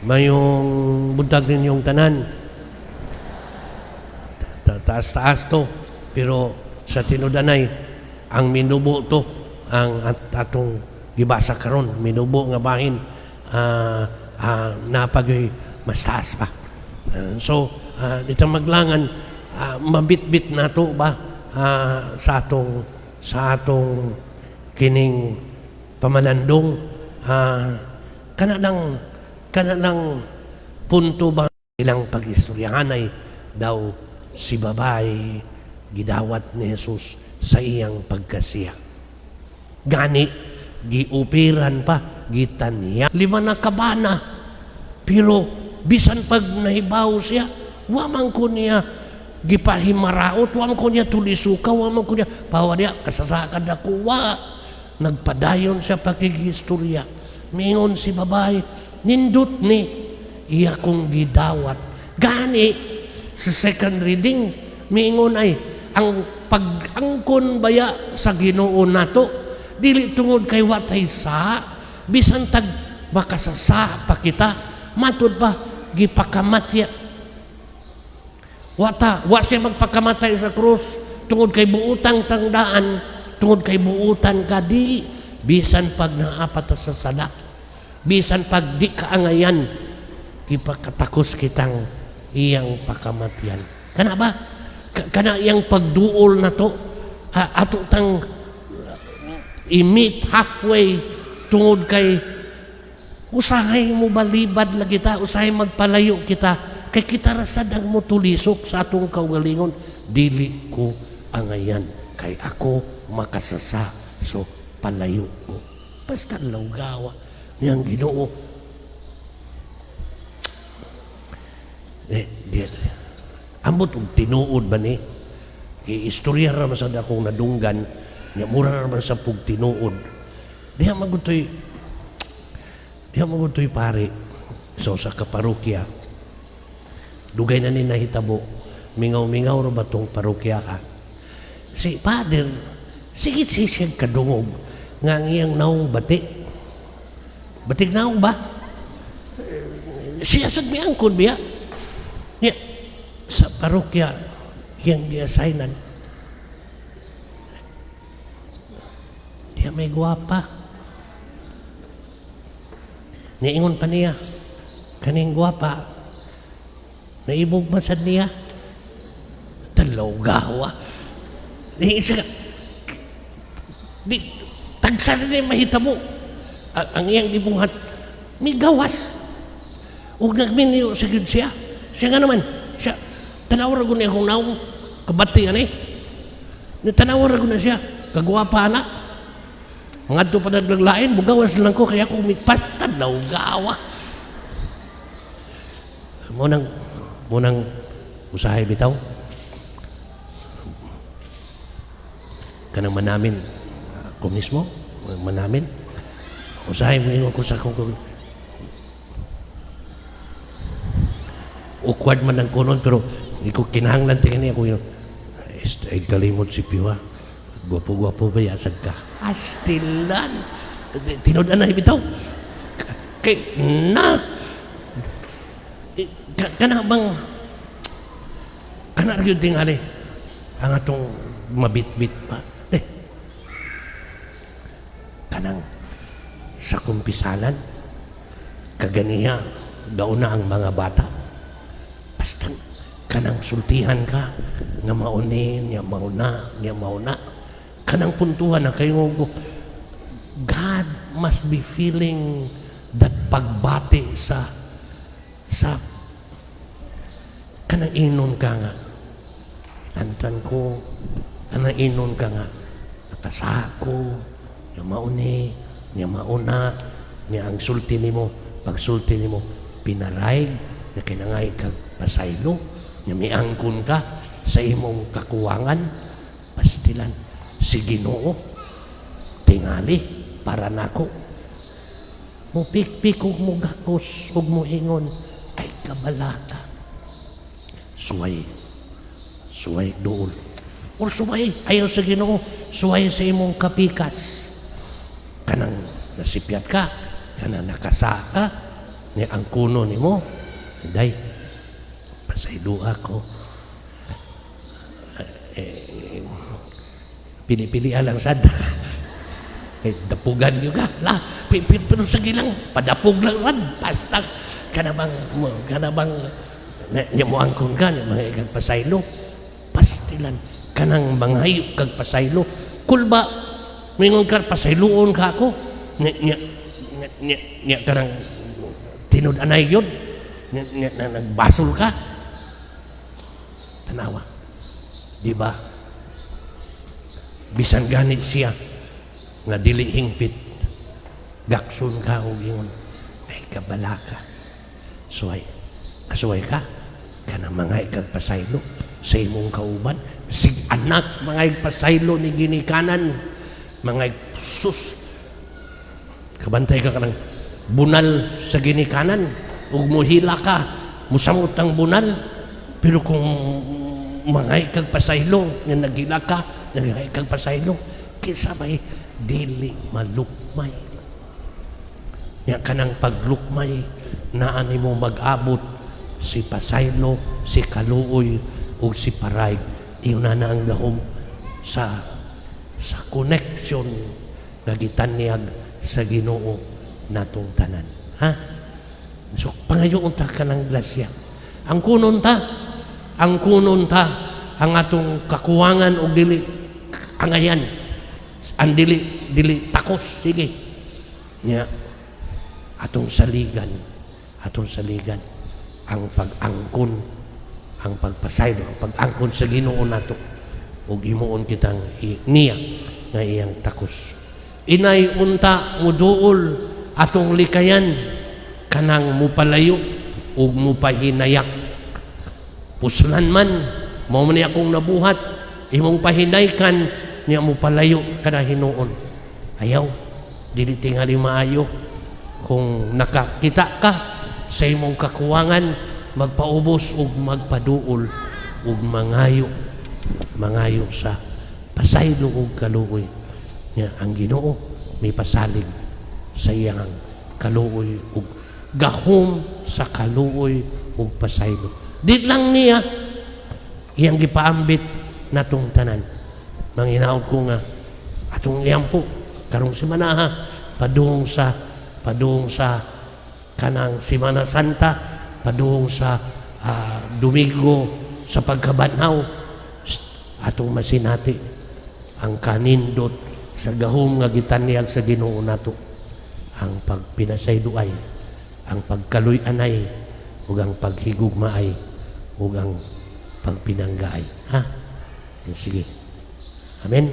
Mayong buntag ninyong tanan. Taas-taas to, pero sa tinud-anay ang minubo to ang atong gibasa karon, minubo nga bahin, napagay mas taas pa. So dito maglangan, mabitbit nato ba sa atong kining pamalandong, kana lang punto ba ilang pag-istoryahan ay daw si babae gidawat ni Jesus sa iyang pagkasiya. Gani giupiran pa, gitanya lima na kabana, pero bisan pag nahibaw siya, wa man ko niya gipahimaraot, wa man ko niya tulisuka, wa man ko niya pawa niya kasasakad ako, wa. Nagpadayon siya pakighistorya. Mingon si babae, "Nindot ni iya kong gidawat." Gani sa second reading, miingon ay ang pag-angkon baya sa Ginoo nato dili tungod kay watay sa bisan tag makasasa pa kita, matud pa gipakamatya. Wata wa siya magpakamatay sa krus tungod kay buutang tangdaan, tungod kay buutan ka. Di bisan pag naapat sa sala, bisan pag di kaangayan, gipakatakos kitang iyang pakamatyan. Kana ba, kana iyang pagduol na to, ato tang i-meet halfway tungod kay usahay mo balibad lagi ta, usahay magpalayo kita kay kita ra sad ang motulisok sa atong kaugalingon. "Dili ko angayan kay ako makasasa, so palayo ko." Basta lawgawa niyang Ginoo. Eh di ambot og tinuod ba ni kay istorya ra man sad akong nadunggan nya, mura ra man sa pug tinuod. Diha magutoy pare so sa kaparokya, dugay na ni nahitabo, mingaw-mingaw ra ba tong parokya ka. Si Father sige si siya kadungog nga ang iyang naong bati, batik naong ba. Eh, siya sad miangkon biya niya sa parokya iyang giassignan. Diya may gwapa. Niingon pa niya, kaning gwapa, naibog man sad niya. Talaw gawa. Di, isa, di, tagsa na niya mahitabo. Ang iyang gibuhat, migawas. Ug nagminyo sa gyud siya. Siya nga naman, siya, tanaw ra gud niya akong naong, kabati ani. Ni tanaw ra gud na siya, kagwapa na. Ngadto pa naglaglain, bugawas lang ko kaya ako mipas, tanaw gawa. Munang usahay bitaw. Kanang manamin, ako mismo, manamin. Usahay mo ingon ko sa akong awkward man ang kunon, pero iko kinahanglan tingin niya ako yun. Ay kalimot si Piwa. Gwapo-gwapo ba yasag ka? Astilan. Tinud-an na bitaw. Kay na eh, kana bang kana gyud tingali ang atong mabitbit pa eh, kanang sa kumpisalan kaganiha gauna ang mga bata, basta kanang sultihan ka nga mauni niya, mauna niya, mauna kanang puntuhan na kayo ko. God must be feeling that pagbati sa kanang inon ka nga antan ko, kanang inon ka nga nakasako niya, mauni niya, mauna niya. Ang sulti nimo, pagsulti nimo pinaraig na kinangay kag pasaylo niya, miangkon ka sa imong kakuwangan. Pastilan si Ginoo tingali para nako mo pikpik ug mo gakos ug mo ingon ay kabalaka, suway, suway duol or suway ayaw sa Ginoo, suway sa imong kapikas, kanang nasipyat ka, kanang nakasa ka. Ni ang kuno nimo, "Day, pasayloa ko." Eh, pili-pili lang sad. Kay dapugan gyud ka. La, pero sige lang, padapog lang sad. Basta kana bang nya mo angkon ka, nya mga kag pasaylo. Pastilan kanang manghayo kag pasaylo. Kulba mingon ka, "Pasayloon ka ako." Nya kanang tinud-anay gyud. Nya, nya, nagbasol ka. Tanawa. Di ba? Bisan gani siya nga dili hingpit, gakson ka og ingon, "Ay, kabalaka." Suway. Kasuway ka kana mga ikagpasaylo sa imong kauban. Sig anak, mga pasaylo ni ginikanan, mga sus, kabantay ka kanang bunal sa ginikanan ug muhila ka, musamot ang bunal. Pero kung mga ikagpasaylo nga naghila ka, mga ikagpasaylo, kinsa may dili malukmay nya kanang paglukmay naa nimo mag-abot si pasaylo, si kaluoy ug si paray. Iyon na na ang gahom sa connection nga gitanyag sa Ginoo natong tanan, ha. So pangayoon ta kanang grasya. Ang kunon ta ang atong kakuwangan og dili angayan, ang dili dili takos. Sige nya, atong saligan ang pag-angkon, ang pagpasaylo, ang pag-angkon sa Ginoo nato ug himuon kitang niya nga iyang takos. Inay unta muduol atong likayan kanang mupalayo ug mupahinayak. Puslan man mao man ni akong nabuhat, imong pahinaykan niya, mupalayo kada hinuon. Ayaw, dili tingali maayo kung nakakita ka sa imong kakuwangan, magpaubos ug magpaduol ug mangayo, mangayo sa pasaylo ug kaluoy nya. Ang Ginoo may pasalig sa iyang kaluoy ug gahom sa kaluoy ug pasaylo. Di lang niya, iyang gipaambit natong tanan. Manginaot ko nga atong iyampo karong simana, padung sa kanang Simana Santa, padung sa Domingo sa pagkabanhaw, atong masinati ang kanindot sa gahom nga gitanyag sa Ginoo nato, ang pagpinasayloay, ang pagkaluy-anay ug ang paghigugmaay ug ang pagpinanggaay, ha. Sige, amen.